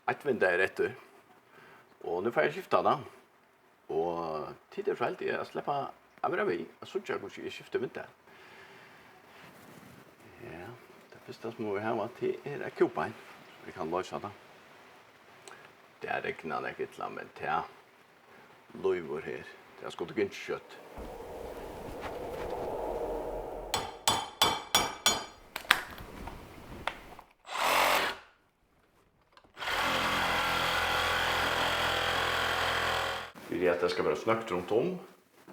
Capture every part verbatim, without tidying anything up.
Eitt vindeyga er eftir, og nú fari eg at skifta tað. Og tit eru so heldig at sleppa at vera við at síggja, hvussu eg skifti vindeyga. Ja, tað fyrsta sum vit hava, tað er eitt kúbein, so eg kann loysa tað. Tað regnar nógv illa, men tað lívir her. Tað skuldi gingið skjótt. Fyri at tað skal vera snøgt runt um,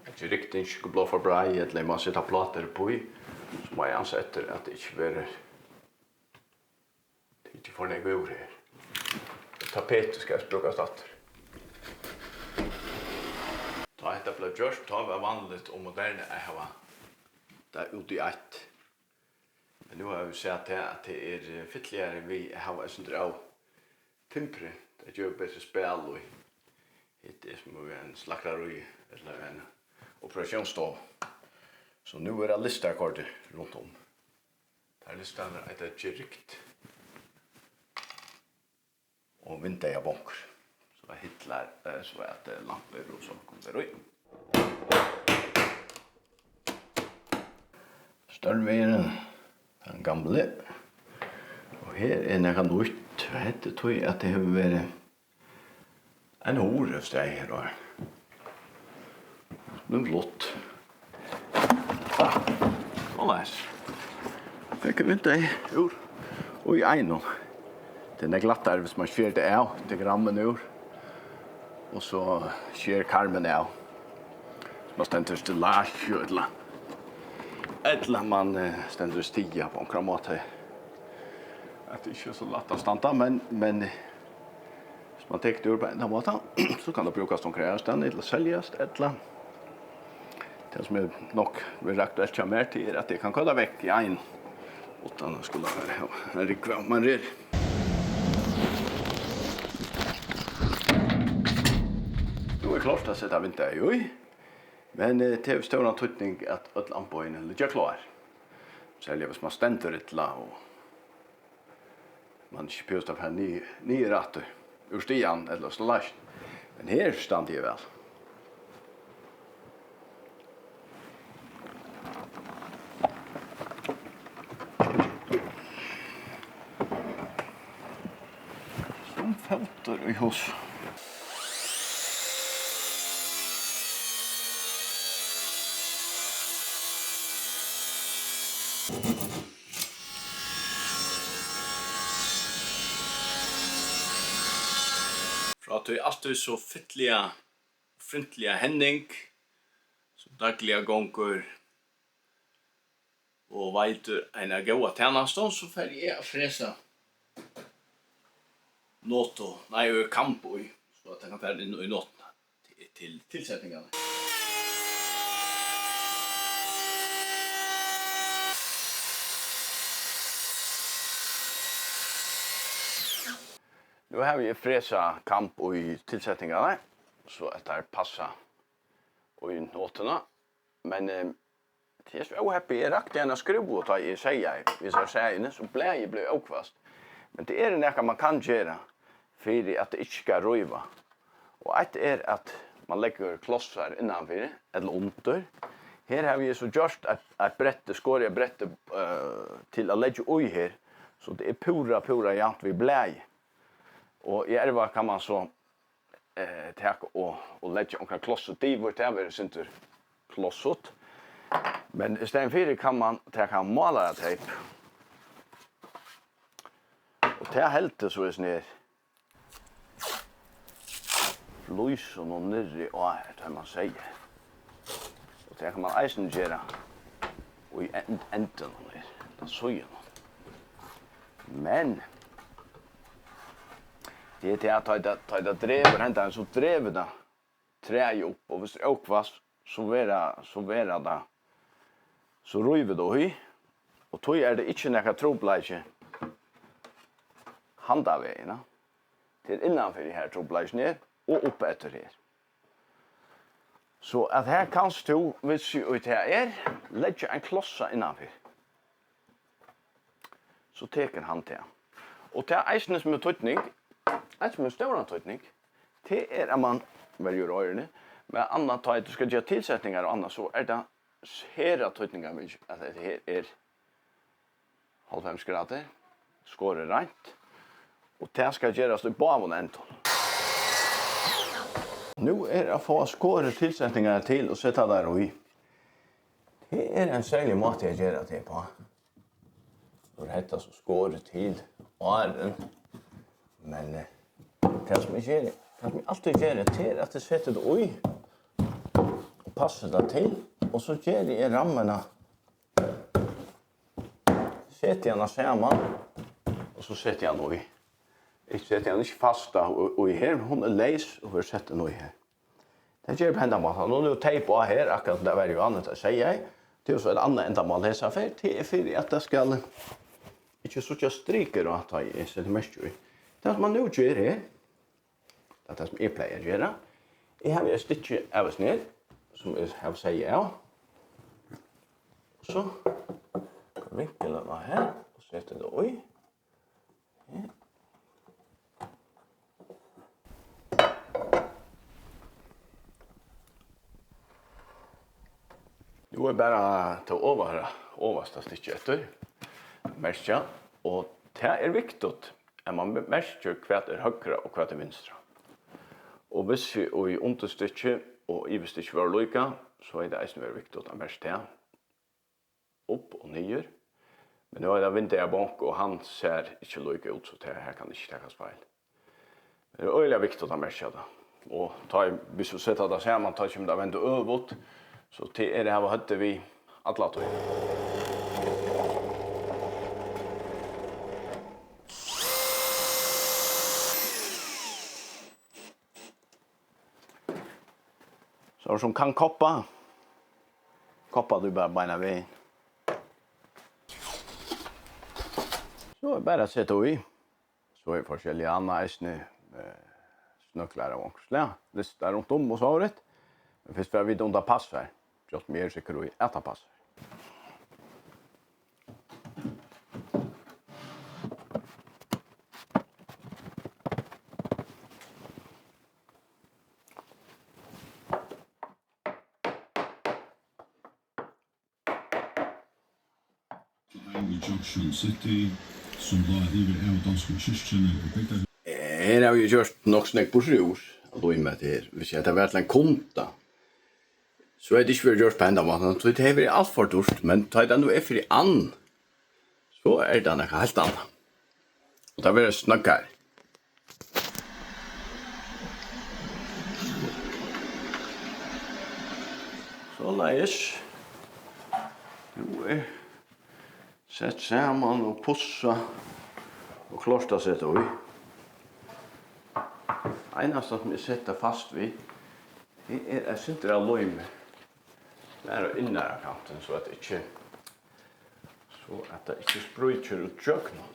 at ikki ryktin ikki skal blíva for breið, ella eg má seta plátur uppí, so má eg ansa eftir, at tað ikki verður tikið for nógv úr her. Tapetið skal brúkast aftur. Tá hetta bleiv gjørt, tá var vanligt og moderne at hava tað út í eitt. Men nú hava vit sæð tað, at tað er, eh, fitligari við at hava eitt sindur av timbri. Tað gevur betri spæl í. Hetta er sum ein slaktarí ella ein operatiónsstova. So nú verða listar koyrdir runt um. Teir listarnir eita Ger rykt og vindeygabonkur, so at hitlar, eh, so at, eh, lampur og so kunnu vera í. Stólvegurin, tann gamli. Og her er nakað nýtt. Hetta er tí, at tað hevur verið ein hurð hevur staðið her áðrenn. Nú er flott. Ah, soleiðis. Fekk eg vindeygað úr í einum. Tað er nógv lættari, hvis man sker tað av, tekur rammin úr, og so sker karmin av. Hvis man stendur í stilladsju, ella, ella man, eh, stendur í stiga á onkran máta. At tað ikki er so lætt at standa, men, men, eh, hvis man tekur tað úr á ein annan máta, so kann tað brúkast onkra aðrastaðni, ella seljast, ella tað sum er nokk verið aktuelt hjá mær, tað er, at eg kann koyra vekk í ein, uttan at skula vera ein rúgvu av maneri. Nú er klárt at seta vindeygað í, men, eh, tað hevur stóran týdning, at øll amboðini liggja klár, serliga hvis man stendur illa og man ikki behøvist at fara ni-, niður aftur úr stiganum ella so leiðis. Men her standi eg væl. Sum fótur í hús. Frá tí altíð so fitliga og fryntliga Henning, sum dagliga gongur og veitir eina góða tænastu, so fari eg at fresa notu, nei, ø, kamb í, so at tað kann fara inn í notuna til, til tilsetningarnar. Nú havi eg fresað kamb í tilsetningarnar, so at tær passa í notuna, men, eh, tað er so óheppið, eg rakti eina skrúvu, tá eg seyðaði við hesari sæðini, so blaðið bleiv óhvasst. Men tað er nakað, man kann gera, fyri at tað ikki skal ríva. Og eitt er, at man leggur klossar innanfyri ella undir. Her havi eg so gjørt eitt, eitt bretti, skorið eitt bretti, eh, til at leggja í her, so tað er púra, púra javnt við blaðið. Og í erva kann man so, eh, taka og, og leggja onkran klossut yvir, tað verður eitt sindur klossut. Men í staðin fyri kann man taka málarateyp. Og tað heldur so, hesum her flísunum niðri á, har man seyðir. Og tað kann man eisini gera í end-, endinum her, á síðunum. Men tað er tað, at tá ið tað, tá ið tað dregur hendan, so dregur tað træið upp, og hvis tað er óhvasst, so verður, so verður tað, so rívur tað í, og tí er tað ikki nakar trupulleiki handan vegin, ja. Tað er innanfyri her trupulleikin er, og upp eftir her. So at her kanst tú, hvis jú tað er, leggja ein klossa innanfyri. So tekur hann tað. Og tað eisini sum er týdning, Eitt sum hevur stóran týdning, tað er, at mann verjir oyruni, men annað, tá ið tú skal gera tilsetningar og annað, so er tað sera týdningarmikið, at hetta her er hálvfems gradir, skorið reint, og tað skal gerast í báðum endum. Nú er at fáa skorið tilsetningarnar til og seta tær í. Tað er ein serligur máti at gera tað uppá. Nú er hetta so skorið til áðrenn, men, eh, tað sum eg geri, tað sum eg altíð geri, tað er, at eg seti tað í og passi tað til, og so geri eg rammuna, seti hana saman, og so seti eg hana í. Eg seti hana ikki fasta í, í her, hon er leys og verður sett inn í her. Tað ger eg upp á hendan mátan. Og nú er teip á her, akkurát sum tað var í áðni, tað segði eg. Tað er so eitt annað endamál hesa ferð. Tað er fyri, at tað skal ikki síggjast strikur á, tá eg seti merki í. Tað, sum mann nú ger her, tað er tað, sum eg plagi at gera. Eg havi eitt stykki av hesum her, sum eg havi segið av. So vinklar á her og setir tað í. Nú er bara tað ovara, ovasta stykki eftir at merkja, og tað er viktigt, at mann merkir, hvat er høgra og hvat er vinstra. Og hvis í undirstykki og yvirstykki vóru líka, so hevði tað eisini verið viktigt at merkja tað upp og niður. Men nú er tað vindeygabonk, og hann sær ikki líka út, so tað her kann ikki takast feil. Men tað er øgiliga viktigt at merkja tað. Og tá ið, hvis tú setur tað saman, tá kemur tað at venda øvugt, so tað er at hava høvdið við alla tíð. So sum kann koppa, koppa tú bara beinan vegin. So er bara at seta í. So er forskelligt annað eisini, eh, snøklar av onkrum slag, listar runt um og sovorðið. Men fyrst fara vit undan passar. Gjørt meg er sikkur í, at tað passar. Í Junction City, sum lá yvir av donsku kirkjuni og bygda. Her havi eg gjørt nokk so nógv burtur úr at líma hetta her. Hvis hetta var til ein kunda, so hevði tað ikki verið gjørt á hendan mátan, tí tað hevði verið alt for dýrt, men tá ið tað nú er fyri ann, so er tað nakað heilt annað. Og tað verður snøggari. Soleiðis. Nú er sett saman og pussað og klárt at seta í. Einasta sum eg seti fast við, tað er eitt sindur av lími. Bara innara kantin, so at ikki, so at tað ikki spríkir út gjøgnum.